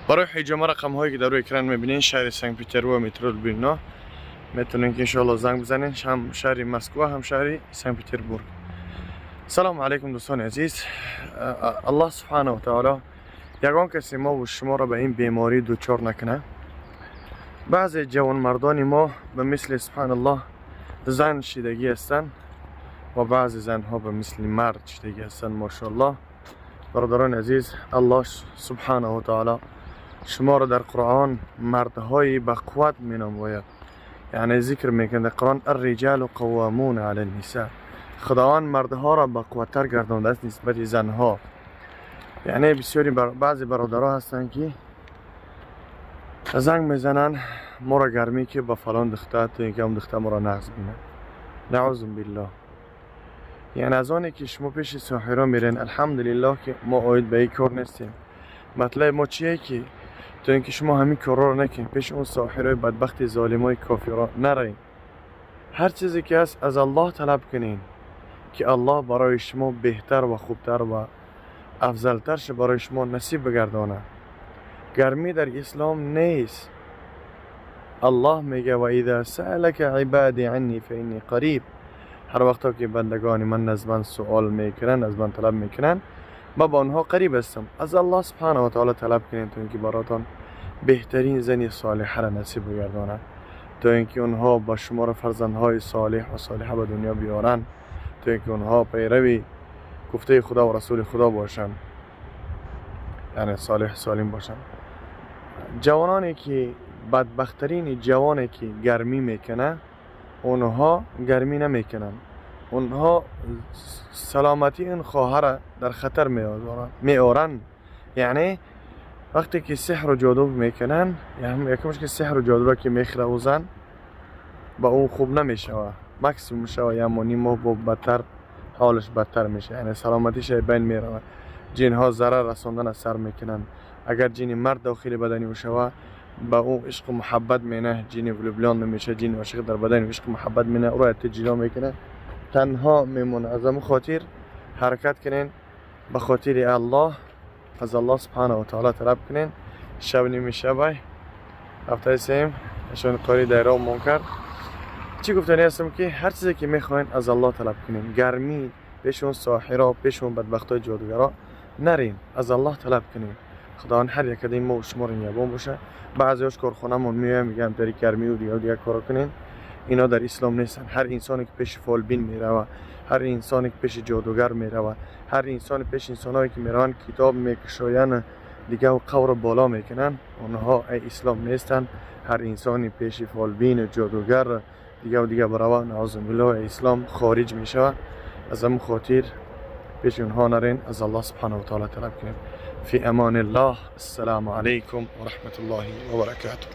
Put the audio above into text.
Барои ҳиҷома рақамҳое, ки дар рӯи экран мебинед, шаҳри Санкт Петербург, метро Люблино, метавонед ки, иншоалло, занг бизанед, ҳам шаҳри Москва, ҳам шаҳри Санкт Петербург. Салому алайкум, дӯстони азиз. Аллоҳ субҳанаҳу таоло ягон касе мову шуморо ба ин беморӣ дучор накунад. Баъзе ҷавонмардони мо ба мисли, субҳаналлоҳ, зан шидагӣ ҳастанд ва баъзе занҳо ба мисли мард шидагӣ ҳастанд, мошоаллоҳ. Бародарони азиз, Аллоҳ субҳанаҳу таоло шуморо дар Қуръон мардҳои бақувват меномояд, яъне зикр мекунад дар Қуръон: الرجال قوامون على النساء. Худованд мардҳоро бақувваттар гардондааст нисбати занҳо. Яъне бисёри баъзе бародаро ҳастанд, ки занг мезананд моро, гармӣ ки ба фалон духтар, то ин ки он духтар моро нағз бинад. Наъузу биллоҳ. Яъне аз оне ки шумо пеши соҳиро мерен, алҳамдулиллоҳ, ки мо оид ба ин кор нестем. Матлаби мо чие, ки то ин ки шумо ҳамин корҳоро накунед, пеши он соҳирои бадбахти золимои кофиро нараед. Ҳар чизе ки ҳаст, аз Аллоҳ талаб кунед, ки Аллоҳ барои шумо беҳтар ва хубтар ва афзалтарша барои шумо насиб бигардонад. Гармӣ дар ислом нест. Аллоҳ мега: وإذا سألك عبادي عني فإني قريب. Ҳар вақто ки бандагони ман аз ман суол мекунанд, аз ман талаб мекунанд, ман ба онҳо қариб ҳастам. Аз Аллоҳ субҳана ва таоло талаб кунед, то ин ки баротон беҳтарин зани солиҳаро насиб бигардонад, то ин ки онҳо ба шуморо фарзандҳои солиҳ ва солиҳа ба дунё биёранд, то ин ки онҳо пайрави гуфтаи Худо ва Расули Худо бошанд, яъне солиҳ солим бошанд. Ҷавононе ки, бадбахттарини ҷавоне ки гармӣ мекунад, онҳо гармӣ намекунанд, онҳо саломатии ин хоҳара дар хатар меоранд. Яъне вақте ки сеҳру ҷоду мекунанд, якумш ки сеҳру ҷодуро ки мехӯра, ӯ зан ба ӯ хуб намешавад, максимум шава як моҳ, ним моҳ, бо бадтар, ҳолаш бадтар мешавад, яъне саломатиша байн меравад. Ҷинҳо зарар расондан сар мекунанд. Агар ҷини мард дохили бадани ӯ шава, ба ӯ ишқу муҳаббат менаҳ, ҷини влюблён мешавад, ҷини ошиқ дар бадани ӯ ишқу муҳаббат менаҳ, ӯро ҷило мекунад, танҳо мемонад. Аз ҳамин хотир ҳаракат кунен, ба хотири Аллоҳ аз Аллоҳ субҳанаҳу ва таоло талаб кунен. Шаб ними шабай, ҳафтаи сеюм нишони қори дайро мон кард. Чӣ гуфтани ҳастам, ки ҳар чизе ки мехоҳед, аз Аллоҳ талаб кунем. Гармӣ пеши он соҳиро, пеши он бадбахтои ҷодугаро нарем, аз Аллоҳ талаб кунем. Худованд ҳар якадаи мо шуморо нигаҳбон боша. Баъзеҳош корхонамон меоям, мегӯям, дари гармию дигар дигар коро кунем. Ино дар ислом нестанд. Ҳар инсоне ки пеши фолбин мерава, ҳар инсоне ки пеши ҷодугар мерава, ҳар инсоне пеши инсонҳое ки мераванд, китоб мекушоянд, дигар қавру боло мекунанд, онҳо ай ислом нестанд. Ҳар инсоне пеши фолбину ҷодугар, дигар дигар барава, наъузу биллоҳ, ислом хориҷ мешавад. Аз ҳамин хотир пеши онҳо нарен, аз Аллоҳ субҳанаҳу ва таоло талаб кунем. Фи амониллоҳ. Ассалому алайкум ва раҳматуллоҳи ва баракатуҳ.